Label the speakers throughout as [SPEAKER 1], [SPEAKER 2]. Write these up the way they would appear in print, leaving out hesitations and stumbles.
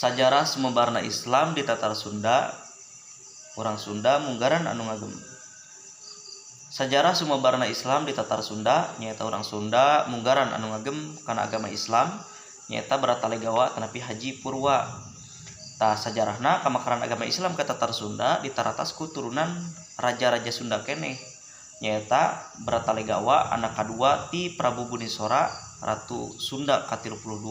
[SPEAKER 1] Sajarah sumebarna Islam di Tatar Sunda. Urang Sunda munggaran anu ngagem. Sajarah sumebarna Islam di Tatar Sunda nyaeta urang Sunda munggaran anu ngagem kana agama Islam nyaeta Bratalegawa atanapi Haji Purwa. Tah, sajarahna kamekaran agama Islam ka Tatar Sunda ditaratas ku turunan raja-raja Sunda keneh, nyaeta Bratalegawa, anak kadua ti Prabu Bunisora, Ratu Sunda ka-32,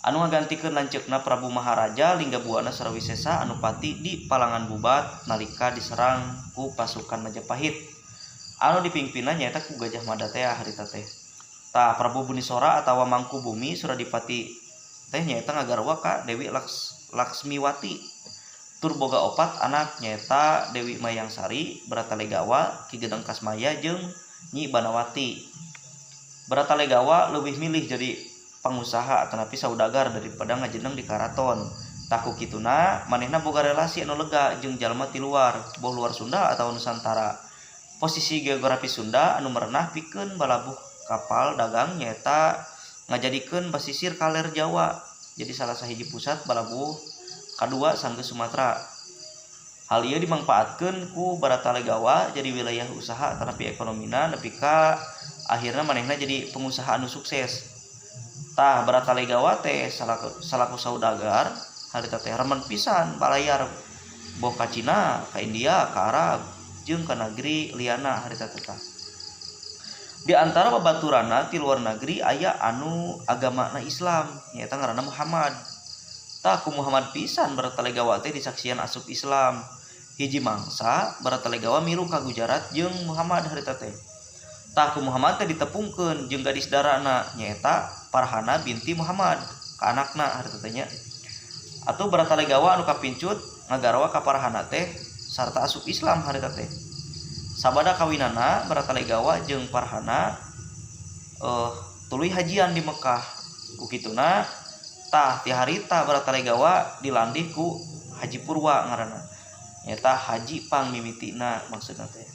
[SPEAKER 1] anu ngagantikeun lanceukna Prabu Maharaja Linggabuana Surawisesa anu pati di Palangan Bubat nalika diserang ku pasukan Majapahit anu dipingpinna nyaeta ku Gajah Mada teh harita teh. Tah, Prabu Bunisora atawa Mangkubumi Suradipati teh nyaeta ngagarwa ka Dewi Laksmiwati tur boga opat anak, nyaeta Dewi Mayangsari, Bratalegawa, Ki Gedeng Kasmaya jeung Nyi Banawati. Bratalegawa leuwih milih jadi pangusaha atanapi saudagar daripada ngajeneng di karaton. Tah, ku kituna manehna boga relasi anu lega jeung jalma ti luar, boh luar Sunda atawa Nusantara. Posisi geografis Sunda anu merenah pikeun balabuh kapal dagang nyaeta ngajadikeun basisir kaler Jawa jadi salah sahiji pusat balabuh kadua sanggeus Sumatera. Hal ieu dimangpaatkeun ku Bratalegawa jadi wilayah usaha atanapi ekonomina, nepi ka akhirna manehna jadi pengusaha anu sukses. Tah, Bratalegawa teh salaku saudagar harita teh remen pisan balayar, boh ka Cina, ka India, ka Arab jeung ka negeri liana harita teh. Tah, di antara babaturanna ti luar negeri aya anu agamana Islam, nyaeta ngaranna Muhammad. Tah, ku Muhammad pisan Bratalegawa teh disaksian asup Islam. Hiji mangsa Bratalegawa milu ka Gujarat jeung Muhammad harita teh. Tah, ku Muhammad teh ditepungkeun jeung gadis darana, nyaeta Farhana binti Muhammad, ka anakna harita teh nya. Atuh Bratalegawa anu kapincut ngagarwa ka Farhana teh sarta asup Islam harita teh. Sabada kawinana, Bratalegawa jeung Farhana tuluy hajian di Mekah. Ku kituna tah ti harita Bratalegawa dilandih ku Haji Purwa ngaranna, nyaeta haji pangmimitina. Maksudna teh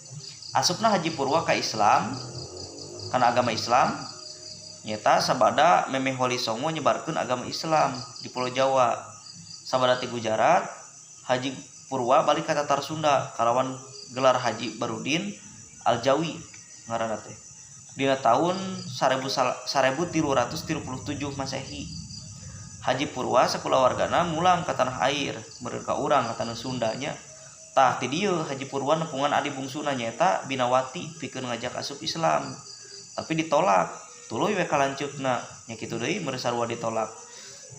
[SPEAKER 1] asupna Haji Purwa ka Islam, kana agama Islam, nyaeta sabada memeh Wali Songo nyebarkeun agama Islam di Pulau Jawa. Sabada ti Gujarat, Haji Purwa balik ka Tatar Sunda kalawan gelar Haji Barudin Aljawi ngaranna teh dina tahun 1337 Masehi. Haji Purwa sakulawargana mulang ka tanah air, meureun ka urang ka tanah Sunda nya. Tah, ti dieu Haji Purwa nepungan adi bungsuna, nyaeta Binawati, pikeun ngajak asup Islam, tapi ditolak. Tuluy we ka lanceukna nya, kitu deui meureun sarua ditolak.